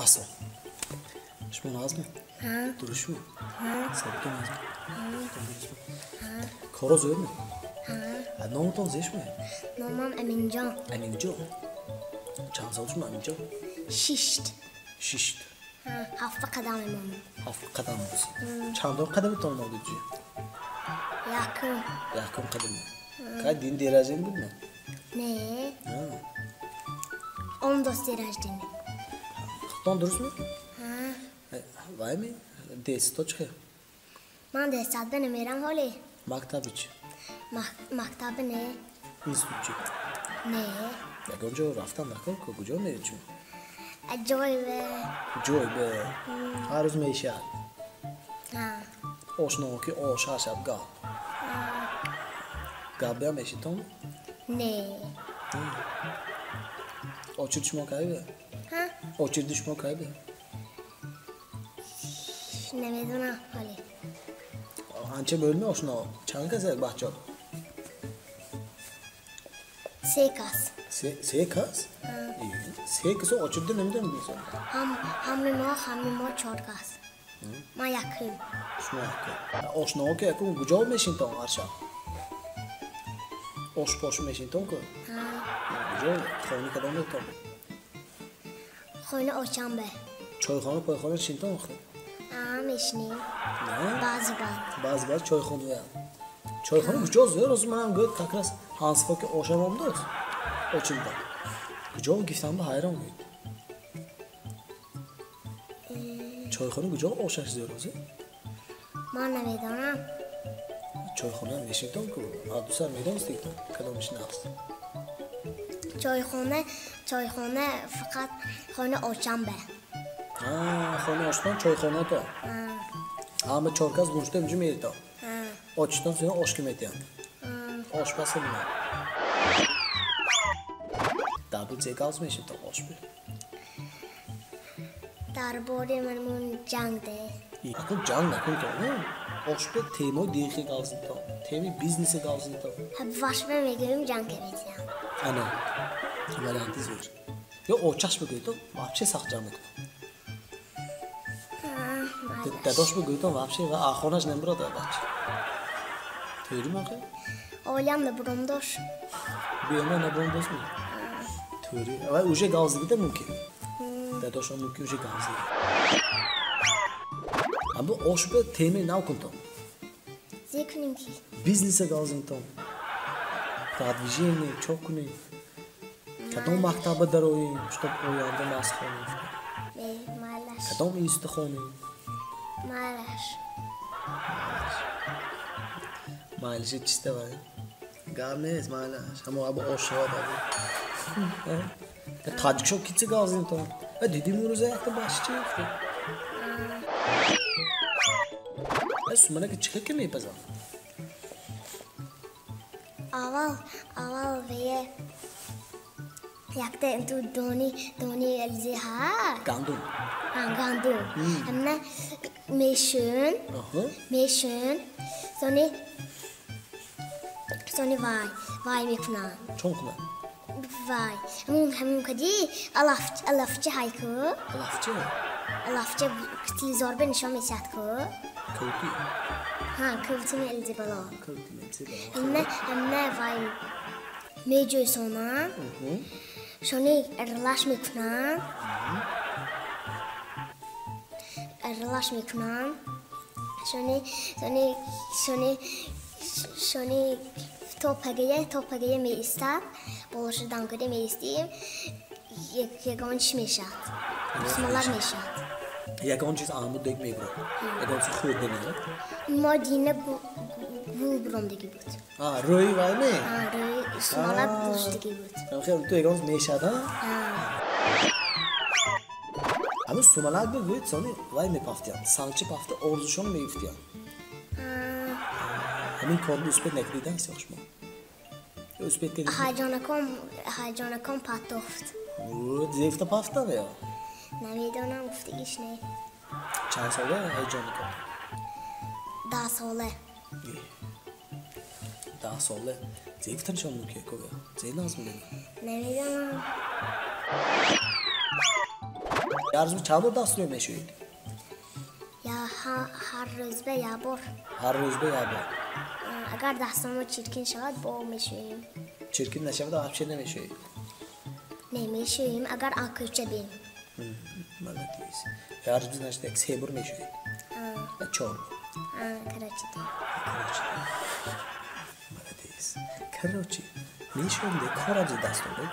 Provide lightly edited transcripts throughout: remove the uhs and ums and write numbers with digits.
Асло. Шумо нағзми? Дурустми? Сабито нағзми? Коро зӯрми? Номатон зе шумо? Номам Аминҷон. Аминҷон. Чанд сол шумо, Аминҷон? Шишт. Шишт. Ҳафт қадам мемонам. Ҳафт қадам боси. Чандон қадамитон омадед ҷи? Якум. Якум қадам. Кай дин день рождения буд ме? Не. Он дост день рождения. Худтон дурустми? Вай ми? Десто чӣ хел? Ман десатба намерам ҳоле. Мактаби чӣ? Мактаби не. Институт чӣ? Не. Ягон ҷо рафтан накун, куҷо меред шумо? Ҷой бе. Ҷой бе. Ҳар рӯз мешад. Ошноки ош ҳар шаб гап. Гапбиам мешитон? Не. Очирди шумо кай бе? Очирди шумо кай бе? Намедонам ҳоле. Анча бӯлми ошно? Чанд кас як бача? Се кас. Се кас? Се касо очирди намедонам инсон. Ҳами мо чор кас. Ман якум. Шумо якум. Ошноҳо ки якум куҷо мешинтон ҳар шаб? Ош пош мешинтон ку? Куҷо? Хони кадом метон? Хона очамбе. Чойхона пойхона шинтон охир? Мешинем. Баъзе баъд. Баъзе баъд чойхона. Чойхона куҷо зӯр? Ҳозир манам гӯяд как раз ҳансифо ки ошам омдост. Очимда. Куҷо гифтам ба ҳайрон гӯяд. Чойхона куҷо ошаш зӯр ҳозир? Ман намедонам. Чойхона мешинтон ку? Абдусар медонистед кадомиш нағз? Чойхона, чойхона фақат хона очамбе. Хона оштон чойхона то. Ҳама чор кас гуншта инҷо меритон. Очитон сӯя ош ки метиҳанд. Ошпаз ҳамина. Дар бораи зе гавз мешинтон ош бе? Дар бораи манмун ҷанг де. Акун ҷанг накун то. Ош бе темаи динхи гавзинтон, теми бизнеси гавзинтон. Вашбе мегӯем ҷанг метиҳанд. Ана, варианти зӯр. Ё очаш бигӯйтон, вообще сахт ҷанг мекунад. Дадош бигӯйтон вообще ва ахонаш намебурад бача. Тӯри мохе? Олям набуромдош. Бема набуромдош ми? Тӯри. Ва уже гавзигида мумкин. Дадошон мумкин уже гавзиги. Аммо ош бе теми нав кунтон. Зе кунем ки? Бизнеса гавзинтон. Продвижение чо кунем? Кадом мактаба дароем, чтоб оянда нас хонем? Майлаш. Кадом институт хонем? Майлаш. Майлаши чиста вай? Гап нест, майлаш. Ҳамо або ош шавад або. Тоҷикшо ки чӣ гавзинтон? Дидим урӯза якта бача чӣ гуфта? Суманаки чӣ ки мепазам? Аввал, аввал вее якта ту дони, дони элзи ҳа? Гандум. Гандум. Ҳамна мешун, мешун, сони, сони вай, вай мекунанд. Чон кунанд? Вай. Ҳамун, ҳамун кади алаф, алафча ҳай ку? Алафча? Алафча телевизор бе нишон мешад ку? Кӯти? Ҳа, кӯти меэлзи бало. Кӯти меэлзи бало. Ҳамна, ҳамна вай меҷӯсонанд. Шони аралаш мекунанд. Аралаш мекунанд. Шони, шони, шони, шони то пагая, то пагая меистад. Болоша дамкада меистем. Ягон чиз мешад. Сумалак мешад. Ягон чиз амуд дег мебурад. Ягон чиз хӯрда меяд. Мо дина гул буромдагӣ буд. Рӯи вай ме? Рӯи сумалак гул шудагӣ буд. Хел ту ягон мешад, а? Ҳамин сумалак бигӯед, сони вай мепафтиянд. Салчи пафта орзушон мегуфтиянд. Ҳамин корро успед накардидан сиёх шумо? Успед кардед? Ҳайҷонаком, ҳайҷонаком патофт. Зефта пафтан ё? Намедонам, гуфтагиш не. Чанд сола ҳайҷонаком? 10 сола. 10 сола. Зефта нишон мумкин ко? Зе назм мебинад? Намедонам. Ҳар рӯз чанд бор дастро мешӯед? Я ҳар рӯз ба як бор. Ҳар рӯз ба як бор. Агар дастамон чиркин шавад, бо мешӯем. Чиркин нашавад, вообще намешӯед? Не, мешӯем, агар аз кӯча бием. Молодец. Ҳар рӯз значит як се бор мешӯед? А. Чор бор. А, короче. Короче. Молодец. Короче, мешӯем де кор аз дастон, да?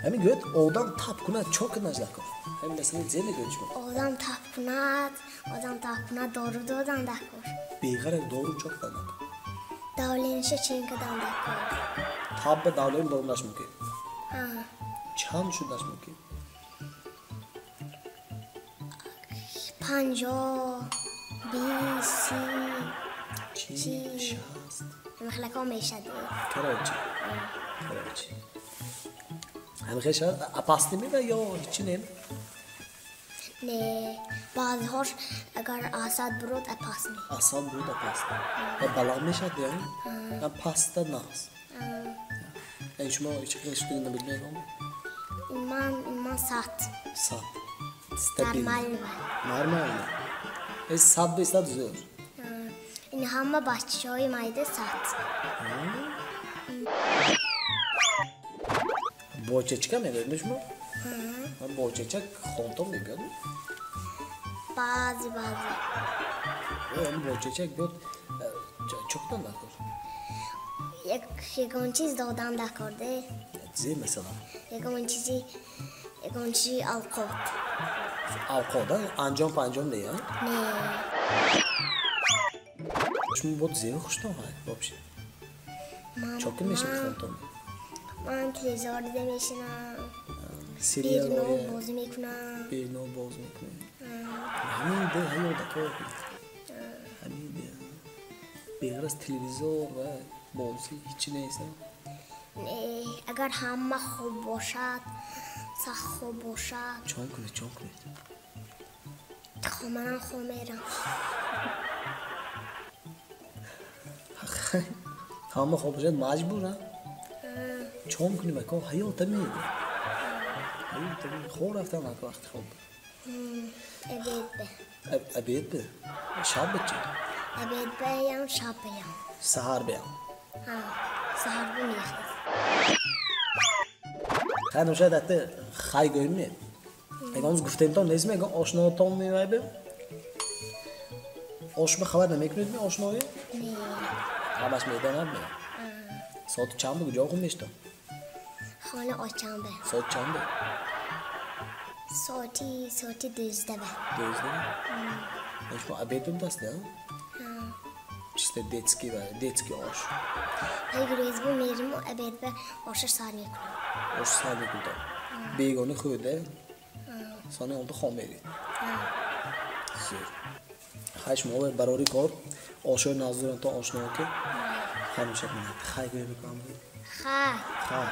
Ҳамин гӯяд, одам тап кунад, чо кунад дар кор? Ҳамин масъала зе мегӯяд шумо? Одам тап кунад, дору додан дар кор. Беғараз дору чо кунад дар кор? Давлениша чен кадан дар кор. Тап ба давлени баромадаш мумкин? Чанд шудаш мумкин? 50, 20, 40, 40. 60. Махлако мешад. Короче. Короче. Ҳамин шавад опасный ме ё ҳичи не? Не, баъзеҳош агар асад буруд опасный. Асад буруд опасный. Ва баланд мешавад, я? А паста нағз. Ин шумо ҳеч хел шудига набуд мегӯям? Ман 100. 100. Стабильно. Нормально. Нормально. Э 100 ба 100 зӯр. Ин ҳама бачаҳои майда 100. Бочачка мегӯед шумо? Бочачак хонтон мебиёд? Баъзе, баъзе. Бочачак биёд, чо кунад дар кор? Ягон чиз додан дар кор, де? Зе масалан? Ягон чизи авқот. Авқот, а? Анҷом панҷом не, а? Не. Шумо бод зе хуштон ҳай, вообще? Чо ки мешавед хонтон? Ман телевизор дида мешинам. Сериал Берно боз мекунам. Берно боз мекунам. Ҳамин де ҳаёт акор. Ҳамин де. Беғар аз телевизор ва бозӣ ҳичи нест, а? Не, агар ҳама хуб бошад, сахт хуб бошад. Чон кунед, чон кунед? Хоманам хоб мерам. Ҳама хоб бошад, маҷбур, а? Чон кунем, ака, ҳаёта мега. Ҳаёта мега. Хоб рафтам, ака, вақти хоб. Обед бе. Обед бе? Шаб бе чӣ? Обед беям, шаб беям. Саҳар беям? Ҳа, саҳар бе мехез. Хай, ношояд атта хай гӯем ме? Ягон рӯз гуфтемтон нест ме, ягон ошноотон мевай бе? Ош ба хабар намекунед ме ошное? Не. Ҳамаш медонад ме? Соати чанд бу куҷо хун мешитон? Хона очам бе. Соати чанд бе? Соати 12 бе. 12? Шумо обед будаст, а? Ҳа. Чисто детский ва детский ош. Як рӯз бу мериму обед бе оша сар мекунам. Ош сар мекунтон. Бегона хӯрда? Сони онто хом мерид. Ҳа. Зӯр. Хай, шумо барори кор ошои назурантон ошно ки. Хай, мешавад. Хай гӯя мекунам. Хай. Хай.